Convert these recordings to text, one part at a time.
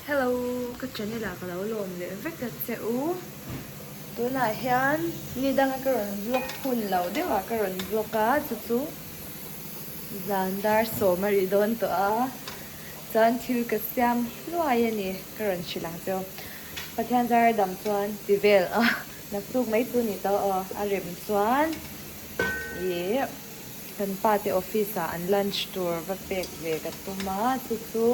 Hello ka channel ah ka lo lawm leh vek a che u tunah hian ni danga ka rawn vlog hun lo deuh ah ka rawn vlog a chu chu zan dar sawm a ri dawn tawh a chuan thil ka siam hluai a ni ka rawn hrilh ang che u Pathian zar a dam chuan ti vel a naktuk mai chu ni tawh aw a rem chuan ih kan pa te office ah an lunch tur va pek ve ka tum a chu chu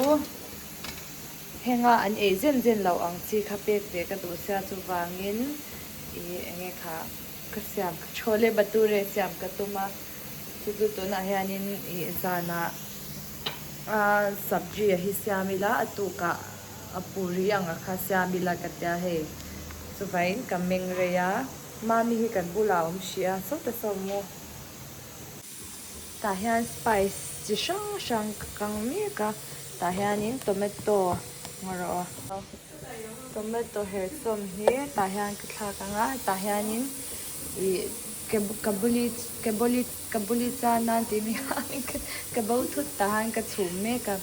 henga an ei zen zen loh ang chi kha pek ve ka duh sia chuvangin ih enge kha ka siam chhole bhature siam ka tum a chu chu tunah hianin ih zanah a sabji a hi siam ila a tukah a puri ang a kha siam ila ka tia hei chuvangin ka meng rei a mami hi kan bulah a awm hrih a sawta saw maw. Tah hian spice chi hrang hrang ka kang mek a tah hianin tomato ngaw rawh aw tomato herchawm hi tah hian ka thlak ang a tah hianin ih kabuli kabuli kabuli chana tih mi ka bo thut tah hian ka chhum mek a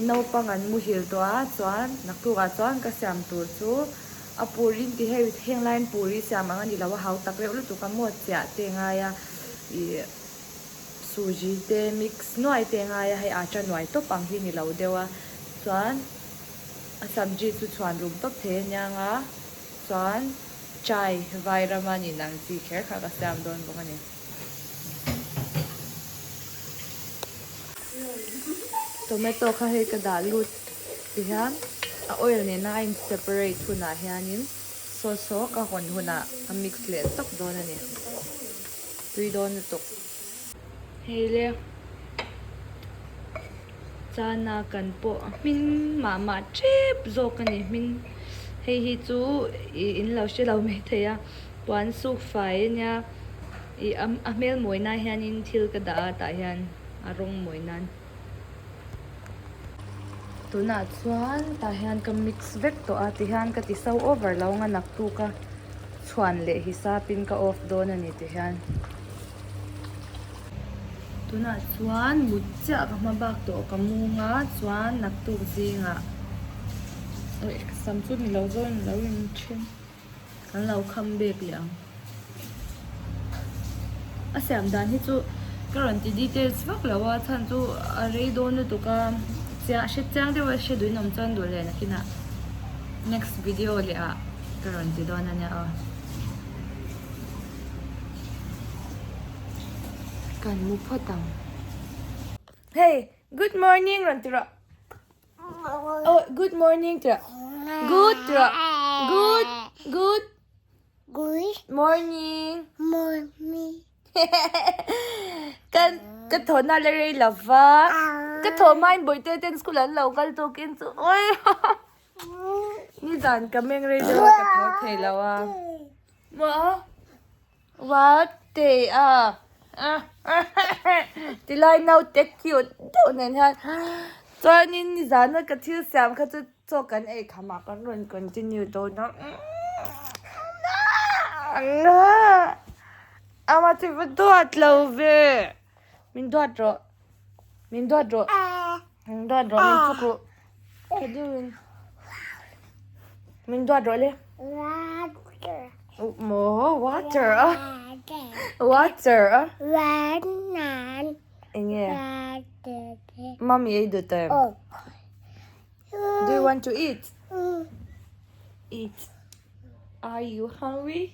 naupang an muhil tawh a chuan naktukah chuan ka siam tur chu. A puri in ti hei heng laiin puri siam ang a ni lo a hau tak reuh lutuk a maw chiah te ngai a ih suji te mix nuai te ngai a hei acha nuai tawp ang hi ni lo deuh a chuan a sabji chu chhuan rum tawp thei a nia nga chuan chai vai rama nin ang chi kher kha ka siam dawn bawk a ni. Tomato kha hei ka dah lut ti hian a oil nena a in separate hunah hianin sauce ho ka hawn hunah a mix leh tawp dawn a ni tui dawn lutuk. Hei le chana kan pawh hming mah mah tep zawk a ni hming hei hi chu ih in lo hre lo maithei a puan suk fai a nia ih a hmel mawi nan hianin thil ka dah a tah hian a rawng mawi nan. Tunah chuan tah hian ka mix vek tawh a tihian ka ti so over lo ang a naktuk a chhuan leh hisapin ka off dawn a ni tihian. Tunah chuan mut chiah ka hma bak tawh ka mung a chuan naktuk zingah ka sam chu ni lo zawng in lo in then. Kan lo kham bek leh ang. A siam dan hi chu ka rawn ti details vak lo a chhan chu a rei dawn lutuk a chiah hre chiang deuh a hre duhin awm chuan duh leh nakinah next video leh ah ka rawn ti dawn a nia aw. Kan mu phawt ang. Hey good morning rawn ti rawh. Oh, good morning tira. Good tira. Good, good. Good morning. Morning. Kan ka tho na le rei lova. Ka tho main boite ten school an lo kal tukin chu. Oi. Ni dan ka meng rei deuh a ka tho thei lo a. Mo. What te a tilai naute cute deuh nen hian chuanin nizana ka thil siam kha chu chaw kan ei kham ah kan rawn continue dawn a ama chu va duat lo ve min duat rawh min duat rawh min duat rawh min chuk rawh tha deuhin min duat rawh le. Maw water a water a enge mummy ei duh ta em do you want to eat eat are you hungry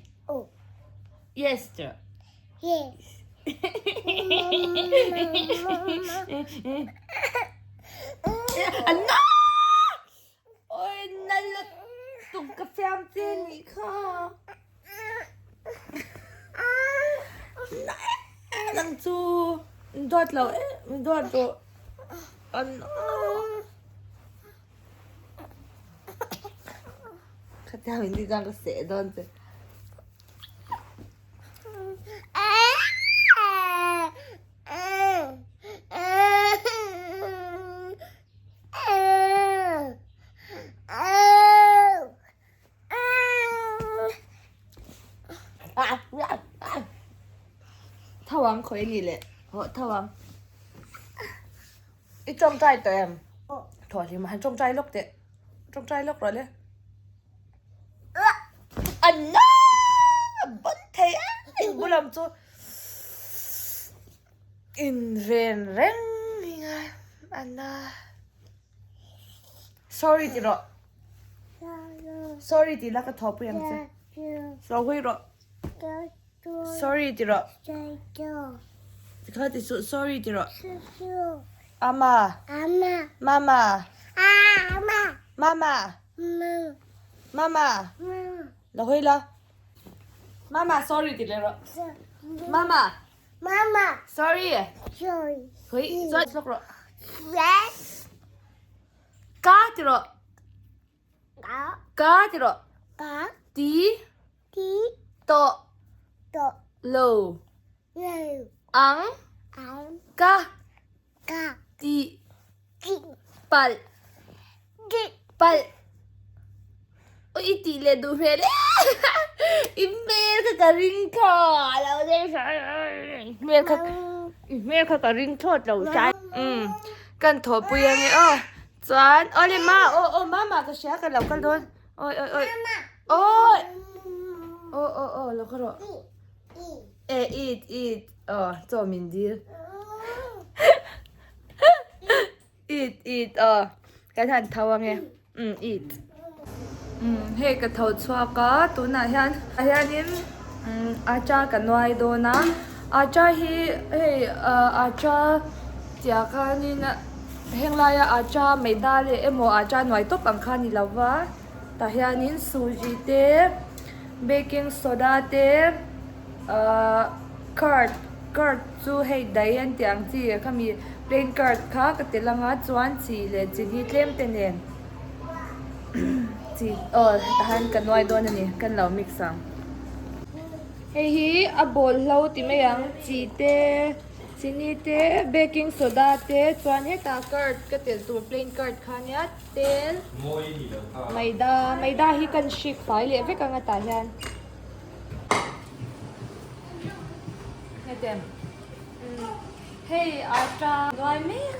yes sir yes Oi nal lutuk ka fiam che nih kha. Nang chu min duat lo em min duat rawh. An Khatia min tih chuan ka seh dawn che. Tho ang khawi ni le hawh tho ang i tawngtai tawh em? Thawh hlim han tawngtai lawk teh. Tawngtai lawk rawh le. Anna! Ban thei a in bulam chu in ven reng hi ngai Anna. Sorry ti rawh. Sorry ti la ka thawhpui ang che. Sawi rawh. Sorry ti rawh. Tikha ti suh sorry ti rawh. Ama. Mama. Mama. Mama. Lo hawi la. Mama sorry ti leh rawh. Mama. Sorry. Hawi chuan hlawk rawh. Ka ti rawh. Ka ti rawh. Ti. Tawh. Lo. Ang. Ka. Ti. Palh. Palh. Ui i tih leh duh hmel e. I hmel kha ka ring thlawt lo hmel kha i hmel kha ka ring thlawt lo sai. Umm kan thawhpui ange aw. Chuan awle ma aw aw mama ka hria ka lo kal dawn awi awi awi awi aw aw aw lo kal rawh e eat eat aw chaw min dil eat eat aw kan han tho ange um eat um hei ka tho chhuak a tunah hian ah hianin um acha ka nuai dawn a acha hi hei ah acha tiah khanin Heng laia acha maida leh emaw acha nuai tawp ang kha a ni lo va, tah hianin suji te, baking soda te, ahh curd curd chu hei dai an tih ang chi khami plain curd kha ka tel ang a chuan chi leh chini tlem te nen chi aw tah hian ka nuai dawn a ni kan lo mix ang. Hei hi a bawl hlo ti mai ang chi te. Chini te, baking soda te, chuan hetah curd ka telh tur plain curd kha ania tel, maida, maida hi kan hrik fai leh vek ang atah hian hetiang hei atta nuai mek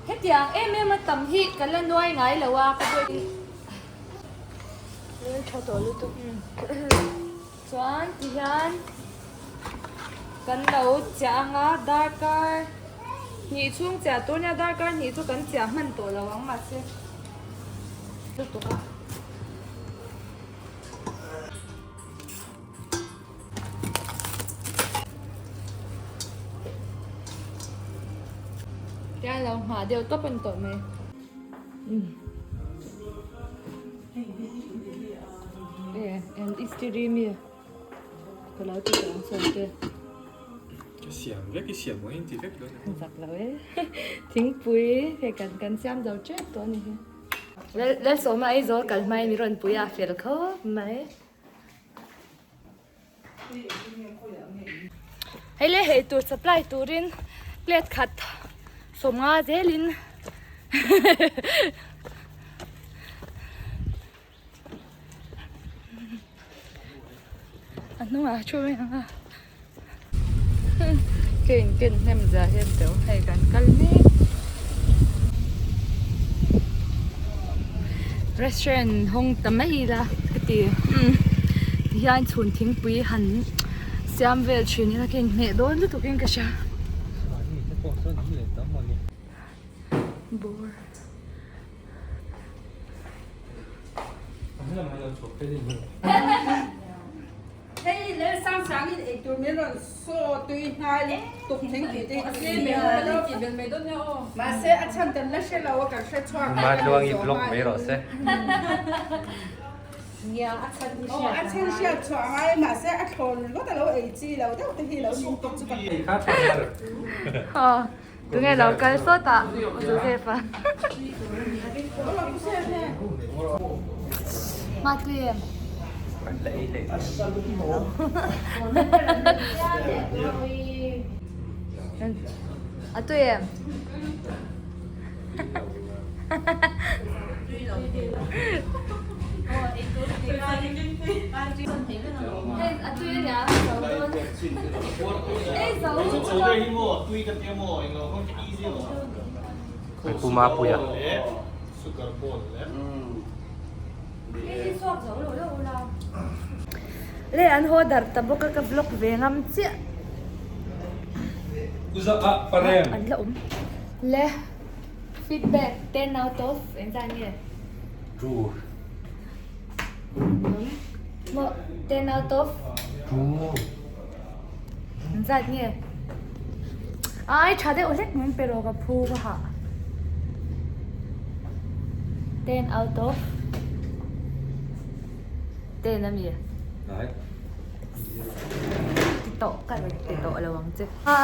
hetiang em em a tam hi ka la nuai ngai lo a ka buai Hmeltha tawh lutuk. Chuan tihian kan lo chiah ang a, darkar hnih chhung chiah tur nia darkar hnih chu kan chiah hman tawh lo ang mahse lutuk a. Tihian lo nghah deuh tawp a ni tawh mai. E en istiri mi ka lo ti tawh ang sawn te. Ka siam vek i siam maw in ti vek lo ni. Zak lo e. Thingpui hei kan kan siam zo tep tawh a ni hi. Lalsawma Aizawl kal hmain mi rawn pui a fel khawp mai. Hei le hei tur supply turin plate khat 50 zelin a hnungah thu mai ang a ke in ken hnem zia hian teuh hei kan kal mek restaurant hawng ta mai ila ka ti umm tihian chhun thingpui han siam vel thin ila ka inhmeh dawn lutuk in ka hria bur. Hei lel sang sang in eitur min rawn saw tui hnai tuk thing tih te hi tlem em a lo tih belh mai dawn nia aw. Mahse a chhan kan la hre lo a kan hre chhuak Ma tluang i vlog mai rawh se. Nia a chhan hi hriat a chhan hriat chhuah a ngai mahse a thlawn ringawt a lo ei chi lo deuh te hi lo ning tawk chu ka Ei kha tha ber. Aw tunge lo kal sawt ah Joseph a. Ma tui em? La ei leh. A tui em? Hei a tui ania zo dawn. Ei zo. Puma puia. Sugar ball lem. Le an haw dar ta bawk a ka vlog ve ngam chiah. Uza ah parem. An la awm. Le feedback 10 out of engzah nge? 2. Maw 10 out of? 2. Engzat nge? Ai tha deuh hlek min pe rawh ka phu ka hah. 10 out of 10 a mi? Nai. Ti tawh ka rawn ti tawh lo ang che. A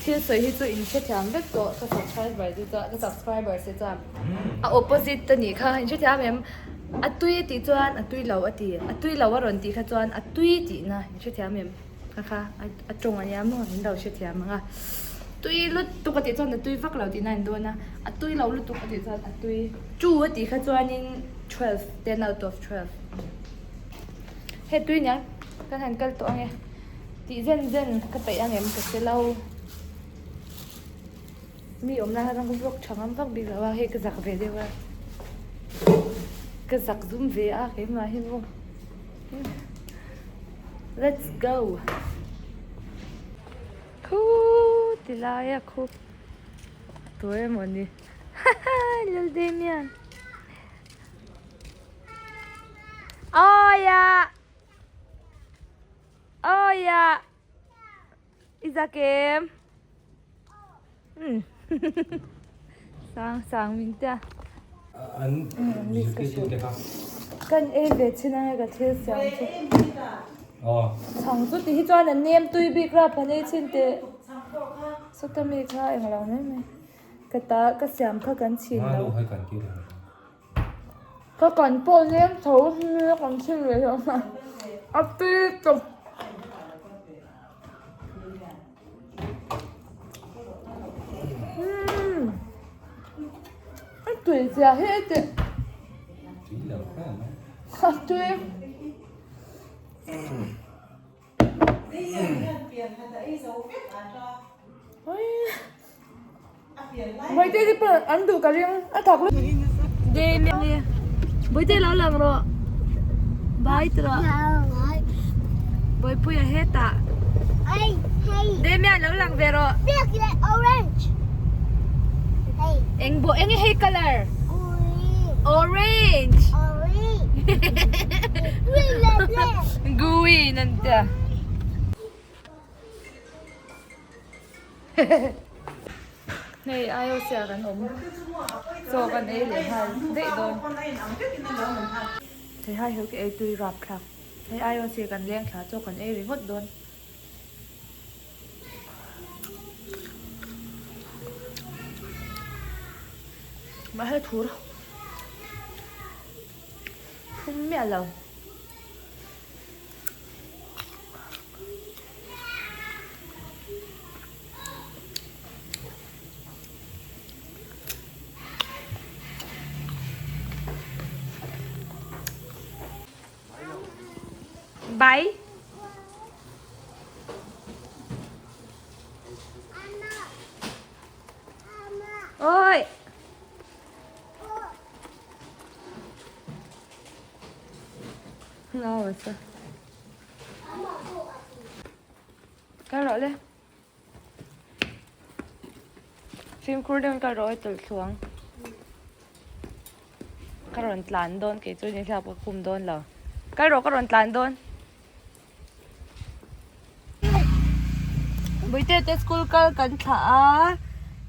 thil sawi hi chu in hrethiam vek tawh ka subscriber te chuan ka subscribers te chuan a opposite a nih kha in hrethiam em? A tui a tih chuan a tui lo a ti a tui lo a rawn tih kha chuan a tui tihna in hrethiam em? Kha kha a tawng a nia maw in lo hrethiam ang a tui lutuk a tih chuan a tui vak lo tihna in dawn a a tui lo lutuk a tih chuan a tui two a tih kha chuanin 12 10 out of 12 Hei tui nia kan han kal tawh ange tih zen zen ka peih angem ka hre lo mi awm lai khan ka vlog tha ngam vak bik lo a hei ka zak ve deuh a ka zak zum ve a keimah hi maw let's go khu ti lai a khu tu emaw ni haha Laldemian. Awia! Awia! I zak em? Umm Sang sang min tia. An zirtirtu te kha. Kan ei ve chin anga ka thil siam chu. Aw. Chhang chu ti hi chuan an nem tui bik rap han ei chin teh. Sawta mi kha englo mai mai. Ka ta ka siam kha kan chhin lo. Ka kan pawh leng tho nia kan chhin ve hlawm a, a tui tawp. Umm a tui zia hi a tih. A tui. Bawihte te pawh an duh ka ring a thak lutuk Bawihte lo lang rawh Bye ti rawh Bawihpuia hetah Damian lo lang ve rawh Eng bawh eng nge hei colour Orange Green an tia. Hei IOC ah kan awm chaw kan ei leh nghal daih dawn hei hai heu ka ei tui rap thlak hei IOC kan leng thla chaw kan ei ringawt dawn. Mahse thur thum miah lo. Bye. Ôi. Ngon rồi. Kal rawh le. Fimkhur deuhin kal rawh i tawlh thluang. Ka rawn tlan dawn kei chu ni thlak ka khum dawn lo. Kal rawh ka rawn tlan dawn. Bawihte te school kal kan thlah a.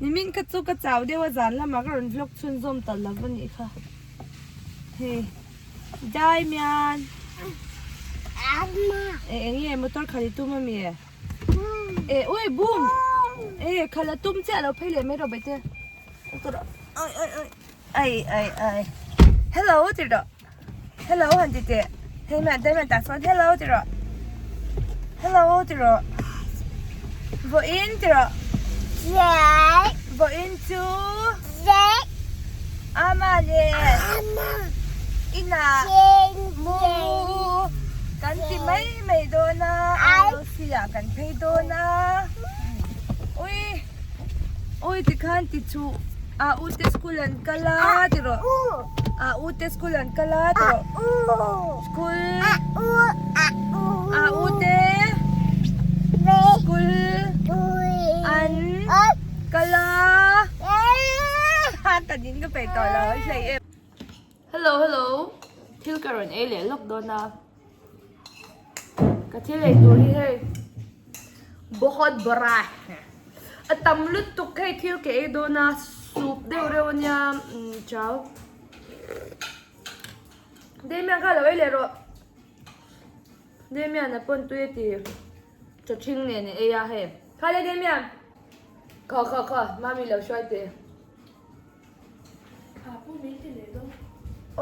Nimin kha chu ka chau deuh a zan lamah ka rawn vlog chhunzawm ta lo a nih kha. Hei. Dai mian. E eng nge motor khalh i tum ami e? E ui boom. E khalh a tum chiah lo phei leh mai rawh baihte. Ai ai ai. Ai ai ai. Hello ti rawh. Hello han ti teh. Hei mian dai mian tah chuan hello ti rawh. Hello ti rawh. Vawiin ti rawh. Vawiin chu. Ama leh inah mu kan ti mai mai dawn a Arsi ah kan phei dawn a ui ui tikhan ti chu a ute school an kal a ti rawh. u te school an kal a tih rawh school a u te school an kal a ka ding ka peih tawh lo a hlei em. Hello hello thil ka rawn ei leh lawk dawn a ka thil ei tur hi hei bahut bara a tam lutuk hei thil ka ei dawn a soup deuh reuh a nia umm chau Damian kha lo ei leh rawh Damian a pawn tui a ti chaw ṭhing nen a ei a hei kha le Damian kha kha kha mami lo hruai teh.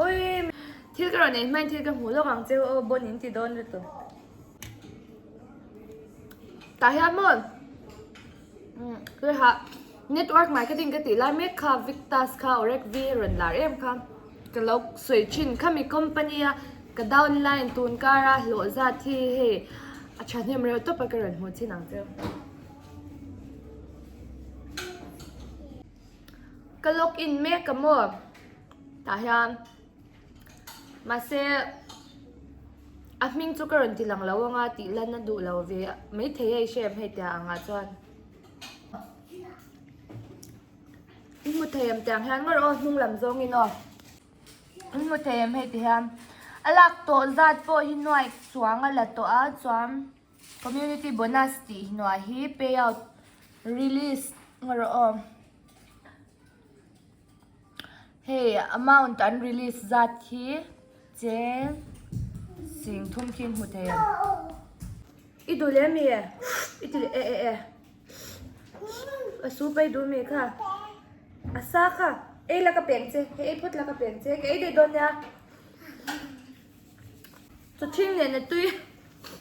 Oi thil ka rawn ei hmain thil ka hmuh lawk ang che u aw bawn in ti dawn lutuk tah hian maw hei network marketing ka tih lai mek kha Victus kha Orec V rawn lar em kha ka lo sawi thin khami company a ka downline tun kara hlawh zat hi hei a thahnem reuh tawp a ka rawn hmuh chin ang che u. Ka log in mek a maw tah hian mahse a hming chu ka rawn ti lang lo anga tih lan a duh lo ve maithei a i hre em hei tia angah chuan i hmu thei em tiang hian ngawr aw hnung lam zawngin aw i hmu thei em hei ti hian a lak tawh zat pawh hi nuai chuang a la tawh a chuan. Community bonus tih hnuai hi payout release nga rawh aw. Hei amount an release zat hi cheng sing thum khi hmu thei ang. I duh leh mi e? I ti leh e e e. A su pai duh mi kha. A sa kha. Ei la ka peng che. Hei ei phawt la ka peng che. Ka ei daih dawn nia. Chawṭhing nen a tui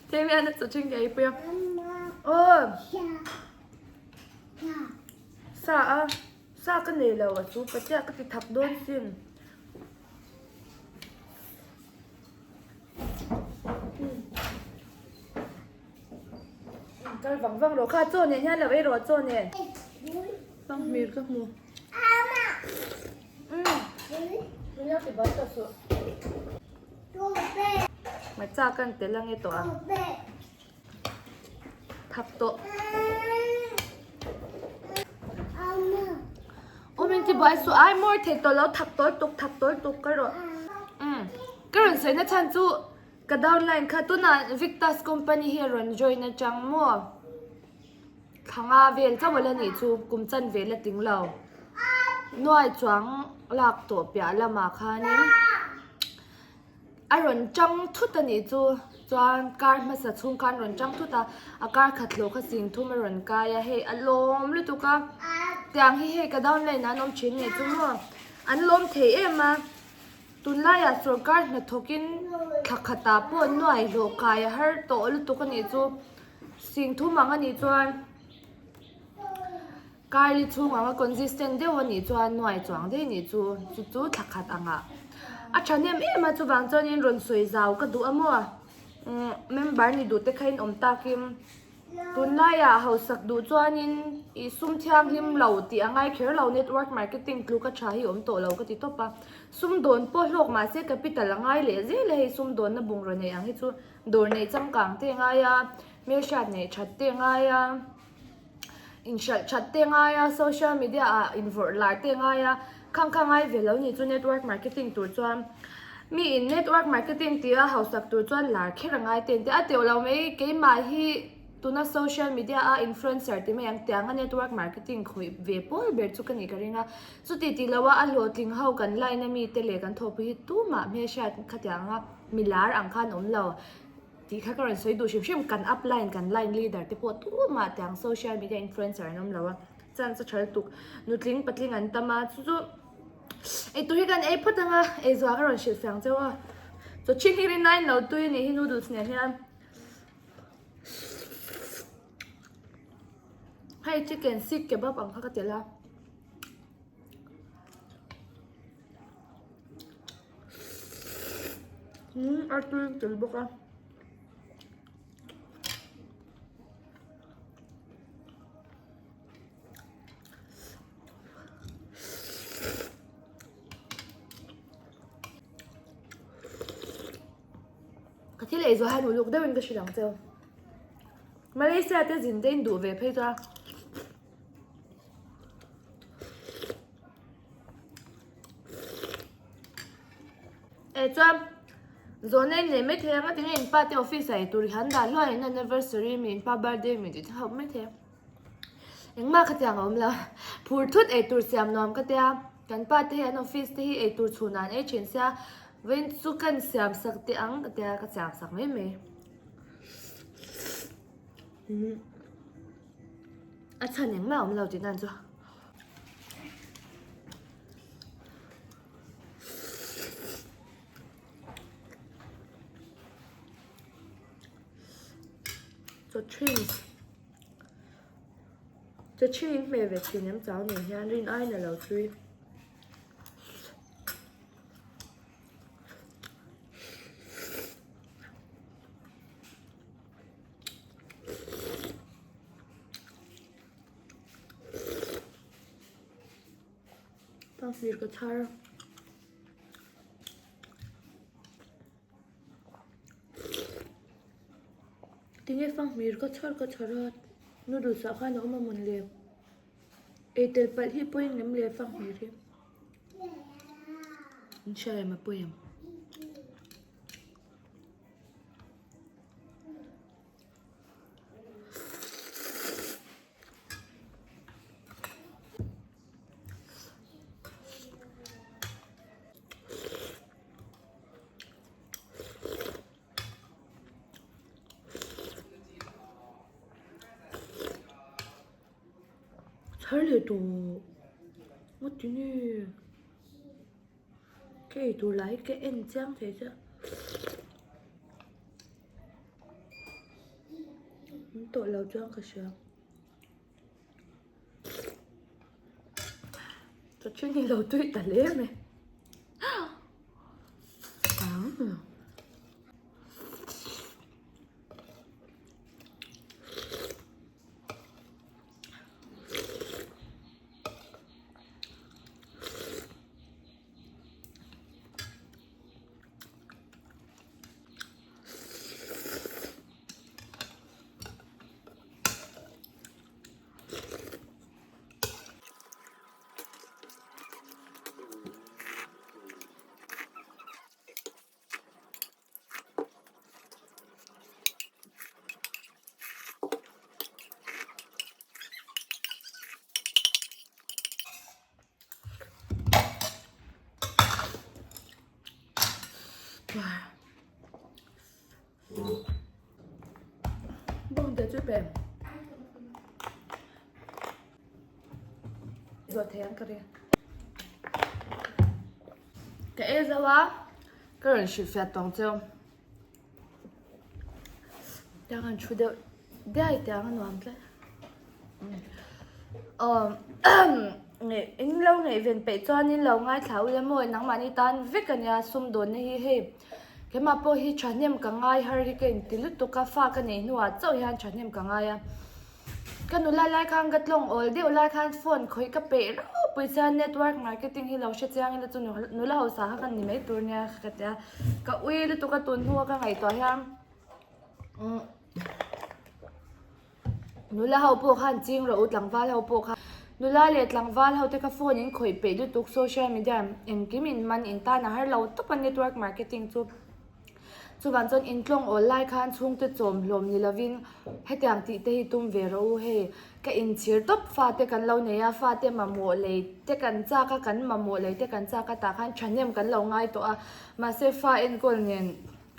tlem hian a chawṭhing ka eipui a aw sa a sa ka nei lo a chu pachiah ka ti thak dawn sin kal vang vang rawh kha chaw nen hian lo ei rawh chaw nen fanghmir ka hmu. Macha kan tel ange tawh a thap tawh aw min ti buai suh ai mawi thei tawh lo thap tawl tuk thap tawl tuk ka rawh umm ka rawn sawi na chhan chu ka downline kha tunah Victus company hi a rawn join atang maw. Thla nga vel chauh a la nih chu kum chan ve la tling lo. Nuai chuang lak tawh piah lamah khanin a rawn tang thut a nih chu chuan kar hmasa chhung khan rawn tang thut a a kar khat hlawh kha sing thum a rawn kai a hei a lawm lutuk a tiang hi hei ka downline ah an awm thin nih chu maw an lawm thei em a tunlaiah sawrkar hnathawkin thla khatah pawh nuai hlawh kai a har tawh lutuk a nih chu. Sing thum ang a nih chuan Kylie chhung anga consistent deuh a nih chuan nuai chuang daih a nih chu chu chu thla khat angah a thahnem em a chuvang chuanin rawn sawi zau ka duh a maw umm member ni duh te kha in awm takin tunlaiah hausak duh chuanin ih sum thianghlim lo tih a ngai kher lo network marketing tluk a tha hi awm tawh lo ka ti tawp a sumdawn pawh hlawk mahse capital a ngai leh zel a hei sumdawnna bungraw neih ang hi chu. Dawr neih changkang te ngai a, hmelhriat neih that te ngai a, inhralh that te ngai a, social media ah invawrh lar te ngai a, khang kha ngai ve lo ni chu network marketing tur chuan mi in network marketing tih a hausak tur chuan lar kher a ngai te an ti a, a teuh lo mai keimah hi tuna social media a influencer ti mai ang tiang a network marketing khawih ve pawl ber chu ka nih ka ring a, chuti tih loh a a hlawhtling ho kan line a mi te leh kan thawhpui hi tumah hmelhriat khatiang a. Mi lar ang khan awm lo tih kha ka rawn sawi duh hrim hrim, kan upline kan line leader te pawh tumah tiang social media influencer an awm lo a, chance a tha lutuk nutling patling an tam a chu chu eitur hi kan ei phawt ang a eizuah ka rawn hrilh fiang cheu a chaw chhing hi rin aiin lo tui a nih hi noodles nen hian hei chicken seekh kebab ang kha ka telh a. Umm a tui tel bawk a. Thil ei zawh hian uluk deuhin ka hrilh ang cheu. Malaysia te zin te in duh ve phei chuan E chuan zawhna in nei mai thei ang a tinge in pa te office ah ei tur hi an dah hluai in anniversary mi in pa birthday mi tih te hauh mai thei a. Engmah khatiang a awm lo. Phur thut ei tur siam nuam ka tia. Kan pa te hi an office te hi ei tur chhunah an ei thin sia. Vawiin chu kan siam sak teh ang ka tia ka siam sak mai mai. A chhan engmah a awm lo tih nan chu. Chaw thin. Chaw thin in hmeh ve thin em chau nen hian rin aiin a lo tui. Panghmir ka chhar. Tinge fanghmir ka chhar ka chhar a noodles ah khan a awm a mawn le eitel palh hi pawi ang em le fanghmir hi an hria em a pawi em. Thar leh tawh ngawt tinge ka ei tur lah hi ka en chiang thei chiah an tawh lo chuan ka hria. Ka then hi lo tui ta hle mai. Bawng te chu pem. Zawh thei ang ka ring. Ka e zo a, ka rawn hrilhfiah tawng cheu. Tiang an thu deuh diai tiang a nuam tlat. In lo ngaihven peih chuan in lo ngaithla ula maw nangmahni tan vek a nia sumdawnna hi hei keimah pawh hi thahnem ka ngai har hi ka inti lutuk a fa ka neih hnuah chauh hian thahnem ka ngai a ka nula lai khan ka tlawng awl deuh lai khan phone khawih ka peih ropui chuan network marketing hi lo hre chiang ila chu nula hausa kha ka ni mai tur nia ka ti a ka ui lutuk a tun hnua ka ngaihtuah hian Nula ho pawh khan ching rawh u, tlangval ho pawh khan. Nula leh tlangval ho te kha phone in khawih peih lutuk, social media engkim in man in tan a har lo tawp a network marketing chu. Chuvang chuan in tlawng awl lai khan chhungte chawm hlawm ni lovin hetiang tih te hi tum ve rawh u hei. Ka inchhir tawp fate kan lo nei a, fate mamawh lei te kan chak a, kan mamawh lei te kan chak a tah khan thahnem kan lo ngai tawh a, mahse fa enkawl nen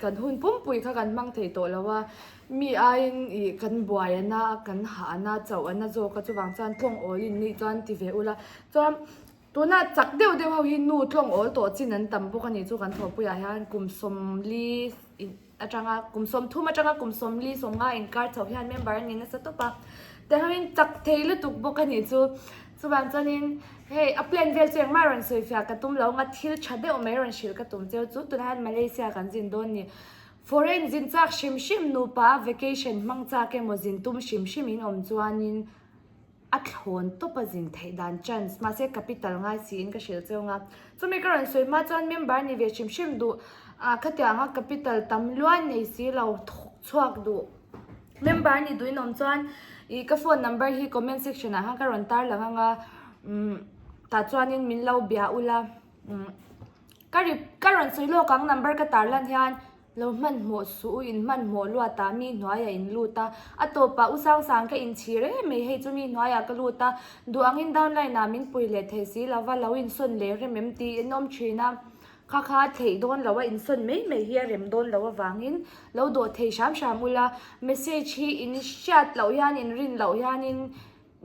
Kan hun pumpui kha kan hmang thei tawh lo a, mi aiin ih kan buai ana, kan hah ana, chauh ana zawk a, chuvang chuan tlawng awl in nih chuan ti ve ula. Chuan tuna chak deuh deuh ho hi nu tlawng awl tawh chin an tam bawk a ni chu kan thawhpuiah hian kum sawmli atanga kum sawmthum atanga kum sawmli sawmnga inkar chhoh hian member an ni nasa tawp a, tiangin chak thei lutuk bawk a ni chu. Chuvang chuanin hei a plan vel chu engmah rawn sawi fiah ka tum lo anga thil tha deuh mai rawn hrilh ka tum cheu chu tunah hian Malaysia kan zin dawn ni. Foreign zin chak hrim hrim nupa a vacation hmang chak emaw zin tum hrim hrim in awm chuanin a thlawn tawp a zin theih dan chance mahse capital ngai siin ka hrilh cheu anga chumi ka rawn sawi hma chuan member ni ve hrim hrim duh. Ah khatianga capital tam luai nei si lo thawk chhuak duh. Member ni duhin awm chuan ih ka phone number hi comment section ah khan ka rawn tar lang anga umm tah chuanin min lo bia ula umm ka ri ka rawn sawi lawk ang number ka tar lan hian lo hmanhmawh suh u in hmanhmawh luat ah mi hnuaiah in lut a a tawpah u sang sang ka inchhir em mai hei chu mi hnuaiah ka lut a duh angin downline ah min pui leh thei si lova lo insawn leh rem em tiin awm thin a. Kha kha theih dawn lo a insawn mai mai hi a rem dawn loh avangin lo dawh thei hram hram ula, message hi in hriat loh hian in rin loh hianin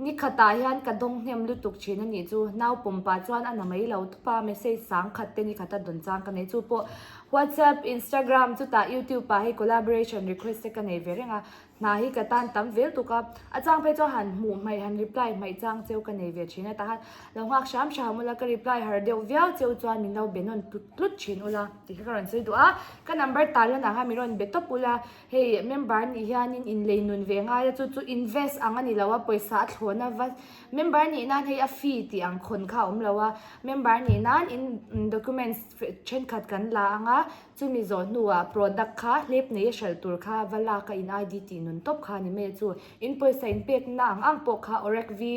ni khatah hian ka dawng hnem lutuk thin a nih chu, nau pawm pah chuan a na mai lo tawp a, message sang khat te ni khata dawn chang ka nei chu pawh WhatsApp, Instagram chutah YouTube ah hei collaboration request te ka nei ve reng a, Hna hi ka tan tam vel tuk a, a chang phei chuan han hmuh hmaih han reply hmaih chang cheu ka nei ve thin a, tah khan lo nghak hram hram ula ka reply har deuh viau cheu chuan min lo be nawn tlut tlut thin ula tih kha ka rawn sawi duh a, ka number tal lanah khan min rawn be tawp ula, hei member nih hianin inlei nun ve ngai a chu chu invest ang a ni lo a pawisa a thlawn a va member nih nan hei a fee tih ang khawn kha a awm lo a, member nih nan in documents thenkhat kan la ang a. Chumi zawh hnuah product kha hlep nei a hralh tur kha va lak a in ID tih nun tawp kha a ni mai a chu. In pawisa in pekna ang ang pawh kha Orek V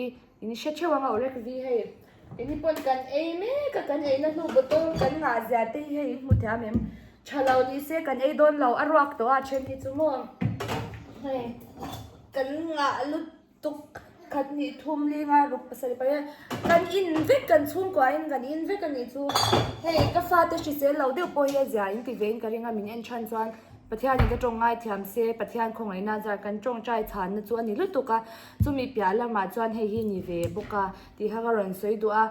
in hre theuh ang a Orek V hei eng hi pawn kan ei mek a kan eina hnu bottle kan ngah zia te hi hei in hmu thiam em? Tha lo ni se kan ei dawn lo a ruak tawh a then hi chu maw hei kan ngah lut Tuk khat hnih thum linga ruk pasarih pariat kan in vek kan chhungkua in kan in vek a nih chu hei ka fate hrisel lo deuh pawh hi a zia in ti ve in ka ring a min en than chuan Pathian in ka tawng ngai thiam se Pathian khawngaihna zar kan tawngtai chhanna chu a ni lutuk a chumi piah lamah chuan hei hi ni ve bawk a tih kha ka rawn sawi duh a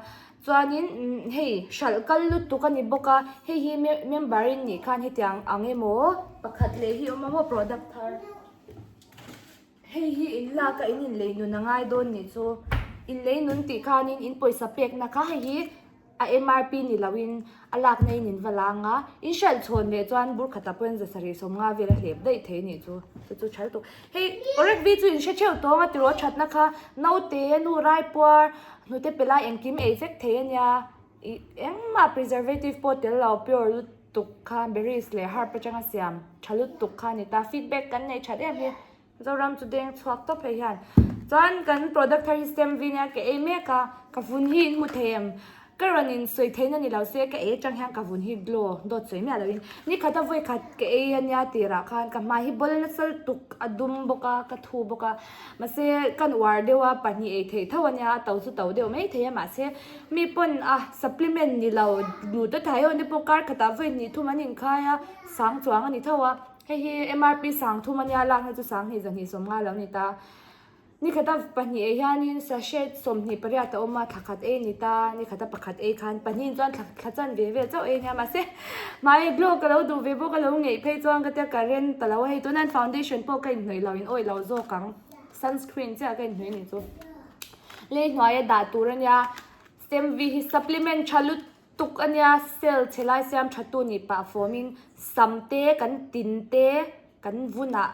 chuanin hei hralh kal lutuk a ni bawk a hei hi member in nih khan hetiang ang emaw pakhat leh hi awm a maw product thar. Hei hi in lak a in inlei nun a ngai dawn nih chu. Inlei nun tih khanin in pawisa pekna kha hei hi a MRP ni loin a lakna in in va lang a, in hralh chhawn leh chuan bur khatah pawhin 700 sawmnga vel a hlep daih thei nih chu. Chu chu tha lutuk. Hei Orek V chu in hre theuh tawng a tiraw thatna kha naute nu raipuar hnute pe lai engkim ei vek thei a nia. Ih engmah preservative pawh tel lo pure lutuk kha berries leh herb atanga siam tha lutuk kha a ni ta feedback kan nei that em hi Zoram chu deng chhuak tawp hei hian chuan kan product thar hi stem v nia ka ei mek a ka vun hi in hmu thei em ka rawn in sawi theih na ni lo se ka ei atang hian ka vun hi glow dawt sawi miah loin ni khat a vawi khat ka ei ania tirah khan ka hmai hi bawl nasa lutuk a dum bawk a ka thu bawk a mahse kan uar deuh a pahnih ei theih tho ania a to chu to deuh mai thei a mahse Mi pawn a supplement ni lo hnute thai ho te pawh kar khatah vawi hnih thum an inkhai a sang chuang a ni tho a hei hi MRP sang thum a nia lakna chu sang hnih zahnih sawmnga lo ni ta ni khata pahnih eh hianin sachet 28 a awm a thla khat ei a ni ta ni khata pakhat ei khan pahnih chuan thla thla chan ve vel chauh ei a nia mahse hmai glow ka lo duh ve bawk a lo ngeih phei chuan ka tia current ta lo a hei tunah foundation pawh ka inhnawih lo in awih lo zawk ang sunscreen chiah ka inhnawih a nih chu. Lei hnuaia dah tur a nia, stem V hi supplement tha lutuk a nia, cell chhe lai siam tha tu nih pah fawmin sam te kan tin te kan vunah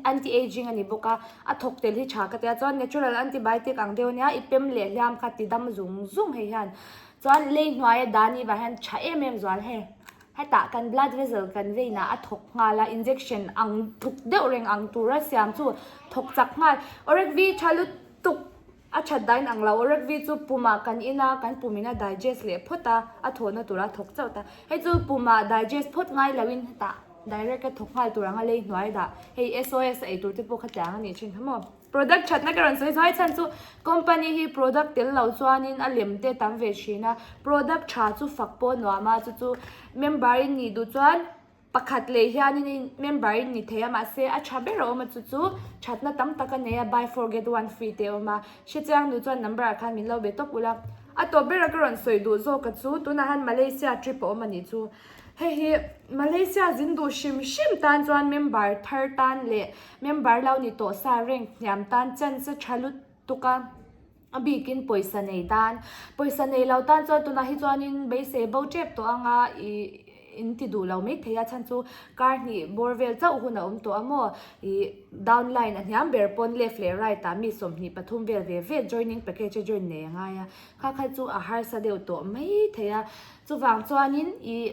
anti aging a ni bawk a, a thawk tel hi tha ka tia chuan natural antibiotic ang deuh a nia, i pem leh hliam kha ti dam zung zung hei hian chuan lei hnuaia dah a nih vang hian tha em em zual hei. Hetah kan blood vessel kan vein ah a thawk nghal a, injection ang thuk deuh reng ang tura siam chu thawk chak nghal. Orek V tha lutuk a that dain ang lo, Orek V chu pumah kan in a, kan pum in a digest leh phawt a, a thawhna tura thawk chauh ta. Hei chu pumah digest phawt ngai lo in hetah direct a thawk nghal tur ang a lei hnuai dah. Hei SOS a ei tur te pawh kha tiang a nih thin kha maw. Product thatna ka rawn sawi zuai chhan chu company hi product tel lo chuanin a lem te tam ve thin a, product tha chu fak pawh a nuam a, chu chu member in nih duh chuan pakhat leh hianin member in ni thei a mahse a tha ber a awm a chu chu thatna tam tak a nei a buy four get one free te a awm a, hrechiang duh chuan number ah khan min lo be tawp ula. A tawp bera ka rawn sawi duh zawk a chu tunah hian Malaysia trip a awm a nih chu. Hei hi Malaysia zin duh hrim hrim tan chuan member thar tan leh member lo ni tawh sa rank hniam tan chance a tha lutuk a, a bikin pawisa nei tan. Pawisa nei lo tan chuan tunah hi chuanin beisei bo tep tawh anga ih in ti duh lo mai thei a chhan chu kar hnih bawr vel chauh hun a awm tawh a maw ih downline a hniam ber pawn left leh right ah mi 23 vel ve ve joining package a join nei a ngai a, kha kha chu a harsa deuh tawh mai thei a. Chuvang chuanin ih.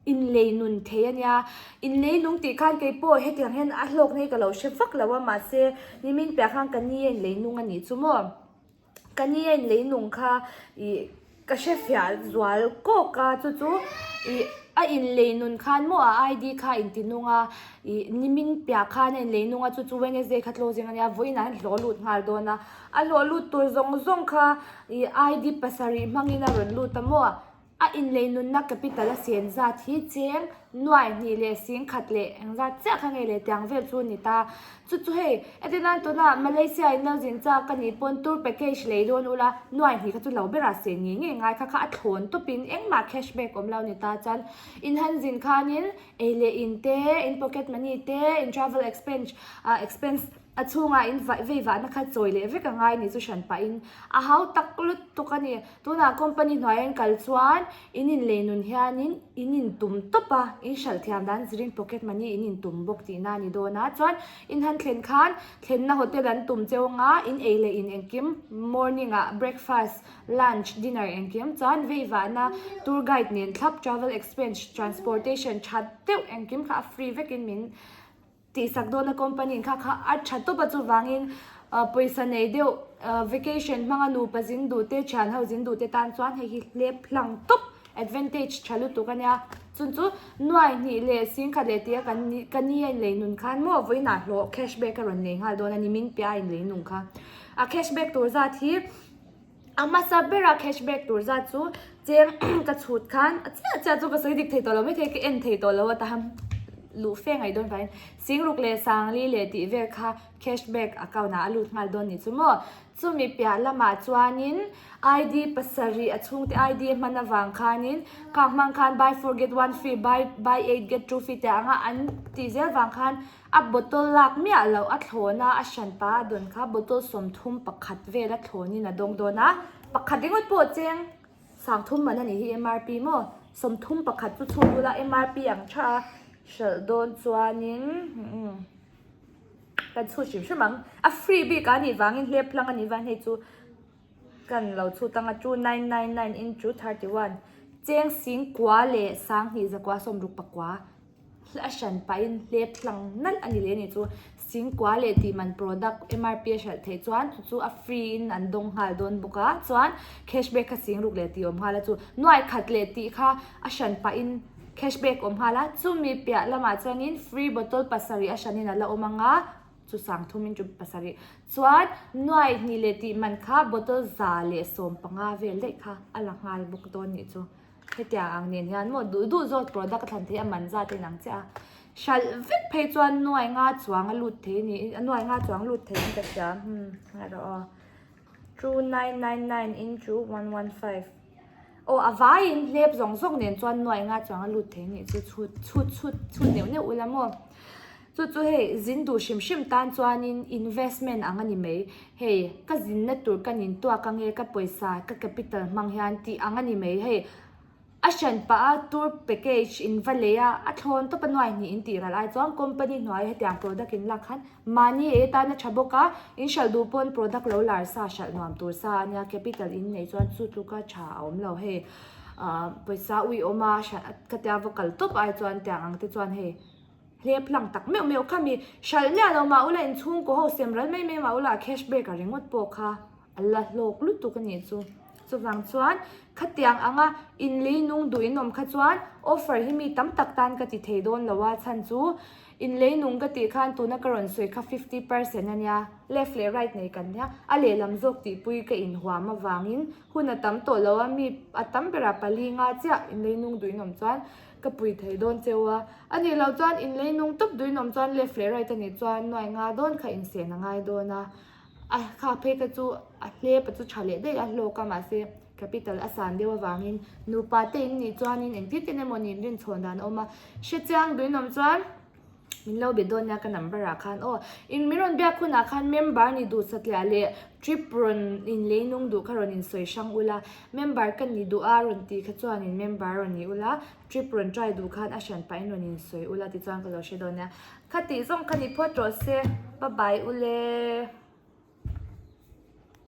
Inlei nun thei a nia. Inlei nung tih khan kei pawh hetiang hian a hlawkna hi ka lo hre vak lo a, mahse nimin piah khan ka ni a inlei nung a nih chu maw. Ka ni a inlei nung kha ih ka hre fiah zual kawk a, chu chu ih a inlei nun khan maw a ID kha a inti nung a, ih nimin piah khan a inlei nung a, chu chu Wednesday kha closing a nia, vawiinah hian hlawh lut nghal dawn a, a hlawh lut tur zawng zawng kha ih ID pasarih hmangin a rawn lut a maw. A inlei nunna capital a sen zat hi cheng nuai hnih leh sing khat leh eng zat chiah kha nge le tiang vel chu a ni ta. Chu chu hei, entirnan tuna Malaysia in lo zin chak ka nih pawn tour package lei dawn ula nuai hnih kha chu lo berah sen ngei ngei ngai kha kha a thlawn tawpin engmah cash back awm lo ni ta chuan in han zin khanin ei leh in te, in pocket money te, in travel expense ah expense a chhungah in vei vahna kha chawi leh vek a ngai ni chu hran pahin a hau tak lutuk a ni. Tunah company hnuaia in kal chuan in inlei nun hianin in intum tawp a, in hralh thiam dan zirin pocket money in intum bawk tihna a ni dawn a. Chuan in han thlen khan thlenna hotel an tum cheu anga in ei leh in engkim morning ah breakfast, lunch, dinner engkim chuan veivahna tour guide nen thlap travel expense, transportation tha deuh engkim kha a free vekin min Tihsak dawna company in kha kha a tha tawp a chuvangin pawisa nei deuh vacation hmanga nupa zin duh te thian ho zin duh te tan chuan hei hi hlep hlang tawp advantage tha lutuk a nia chun chu nuai hnih leh sing khat leh tia kan ka ni a inlei nun khan maw vawiinah hlawh cash back a rawn nei nghal dawn a ni min piah a inlei nung kha a cash back tur zat hi A hmasa bera cash back tur zat chu cheng ka chhut khan a chiah chiah chu ka sawi dik thei tawh lo maithei ka en thei tawh lo a tahan luh fe ngaih dawn vangin Singruk leh Sangli leh tih vel kha cash back account ah a lut nghal dawn ni chu maw. Chumi piah lamah chuanin ID pasarih a chhungte ID a hman avang khanin khang hmang khan buy four get one free buy buy eight get two free tih anga an tih zel vang khan A bottle lak miah loh a thlawn a, a hran pa a dawn kha bottle 31 vel a thlawnin a dawng dawn a, pakhat ringawt pawh cheng 30 man a nih hi MRP maw, 31 chu chhut ula MRP ang tha a hralh dawn chuanin kan chhut hrim hrim ang, a free bik a nih vangin hlep hlang a nih vangin hei chu kan lo chhut ang a 2999 into 31 cheng 9,269. A hran pahin hlep hlang nalh a ni leh a ni chu. Singkua leh tih man product MRP a hralh theih chuan chu chu a free in an dawng nghal dawn bawk a, chuan cash back kha singruk leh tih awm nghal a chu. Nuai khat leh tih kha a hran pahin cash back awm nghal a, chumi piah lamah chuanin free bottle pasarih a hranin a la awm ang a, chu sangthumin chu pasarih. Chuan nuai hnih leh tih man kha bottle 115 vel daih kha a la nghal bawk dawn nih chu. Hetiang ang nen hian maw duh duh zawt product a thlan thei a man zat in ang chiah a. Hralh vek phei chuan nuai nga chuang a lut thei ni a nuai nga chuang lut thei in ka hria hmm ngai rawh aw. 2999 into 115 aw a vaiin hlep zawng zawng nen chuan nuai nga chuang a lut thei nih chu chhut chhut chhut chhut neuh neuh ula maw. Chu chu hei zin duh hrim hrim tan chuanin investment ang a ni mai. Hei ka zinna tur ka nin tuak ange ka pawisa ka capital hmang hian tih ang a ni mai. Hei a hran pah a tour package in va lei a, a thlawn tawp a nuai hnih in tih ral ai chuan company hnuai hetiang product in lak khan mahni ei atan a tha bawk a, in hralh duh pawn product lo lar sa hralh nuam tur sa a nia capital in neih chuan chu tluka tha a awm lo. Hei ah pawisa uiawm a hralh ka tia va kal tawp ai chuan tiang ang te chuan hei. Hlep hlang tak meuh meuh kha mi hralh miah lo mah ula inchhungkaw ho sem ral mai mai mah ula cash back a ringawt pawh kha a la hlawk lutuk a nih chu. Chuvang chuan khatiang anga inlei nung duh in awm kha chuan offer hi mi tam tak tan ka ti thei dawn lo a chhan chu inlei nung ka tih khan tuna ka rawn sawi kha 50% a nia left leh right nei kan nia a lehlam zawk tihpui ka inhuam avangin hun a tam tawh lo a mi a tam berah pali nga chiah inlei nung duh in awm chuan Ka pui thei dawn cheu a, a nih loh chuan in lei nung tawp duin awm chuan left leh right a nih chuan nuai nga dawn kha insen a ngai dawn a, a kha phei kha chu a hlep a chu tha leh daih a hlawk a mahse capital a san deuh avangin nupa te in nih chuanin engtin tin emaw ni rinchhawn dan a awm a, hrechiang duin awm chuan. Min lo be dawn nia ka number ah khan aw. In min rawn biak hunah khan member ni duh satliah leh trip rawn in lei nung duh kha rawn in sawi hrang ula. Member ka ni duh a rawn tih kha chuan in member rawn ni ula, trip rawn try duh khan a hran pahin rawn in sawi ula tichuan ka lo hre dawn nia. Kha tih zawng kha ni phawt rawh se. Bye bye ule.